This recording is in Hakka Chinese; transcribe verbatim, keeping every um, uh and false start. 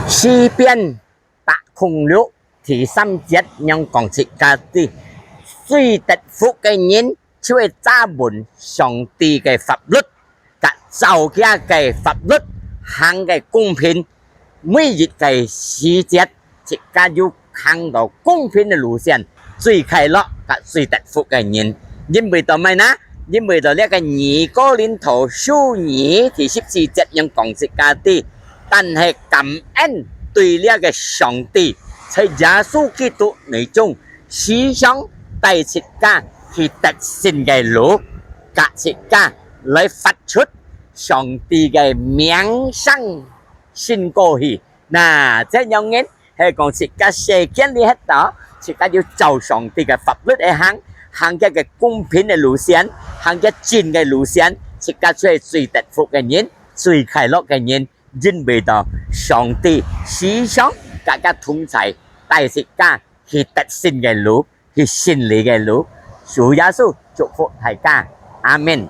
詩篇百空六第三節仰講自家知，最得福个人就係揸穩上帝个法律，佮照佢个法律行个公平。每一个時節，自家有行到公平个路線，最快樂佮最得福个人。因為到麼个呢？因為到這个二哥林多書二第十四節仰講自家知，但係感恩對這个上帝，在耶穌基督內中，時常帶自家去得勝个路，佮自家來發出上帝个名聲升高去。那，這樣人係講自家世間裡歇到，自家要照上帝个法律來行，行佢个公平个路線，行佢真个路線，自家就係最得福个人，最快樂个人。因為到上帝時常佮佢同在，帶自家去得勝个路，去勝利个路。主耶穌祝福大家，阿們。